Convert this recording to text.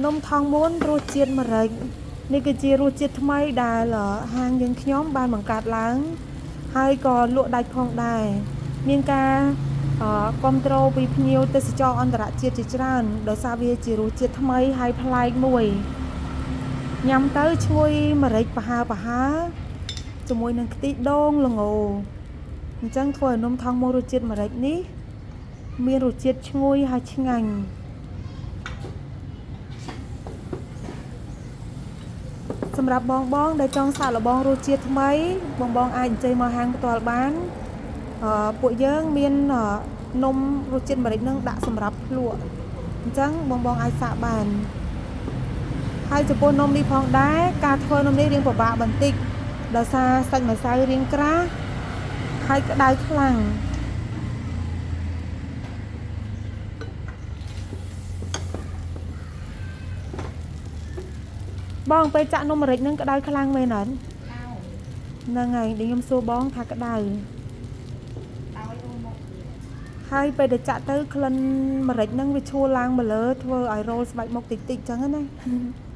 នំថងមួនរសជាតិម្រេចនេះគឺជារសជាតិថ្មីដែលហាងយើងខ្ញុំបានបង្កើតឡើង ហើយក៏លក់ដាច់ផងដែរមានការគ្រប់គ្រងពីភ្ញៀវទេសចរអន្តរជាតិជាច្រើនដោយសារវាជារសជាតិថ្មីហើយប្លែកមួយញ៉ាំទៅឈ្ងុយម្រេចប្រហើរប្រហើរជាមួយនឹងខ្ទិះដូងល្ងអញ្ចឹងធ្វើឲ្យនំថងមួនរសជាតិម្រេចនេះមានរសជាតិឈ្ងុយហើយឆ្ងាញ់សម្រាប់បងបងដែលចង់សាកល្បងរសជាតិថ្មីបងបងអាចអញ្ជើញមកហាងផ្ទាល់បានពួកយើងមាននំរសជាតិម្រេចនឹងដាក់សម្រាប់ភ្លក់អញ្ចឹងបងបងអាចសាកបានហើយចំពោះនំនេះផងដែរការធ្វើនំនេះរៀងពិបាកបន្តិចដោយសារសាច់ម្សៅរៀងក្រាស់ហើយក្តៅខ្លាំងបងពេលចាក់នំម្រេចនឹងក្តៅខ្លាំងមែនអត់ហ្នឹងហើយដែលខ្ញុំសួរបងថាក្តៅហើយពេលដែលចាក់ទៅក្លិនម្រេចនឹងវាឈួលឡើងមកលើធ្វើឲ្យរោលស្បែកមុខតិចតិចចឹងណា។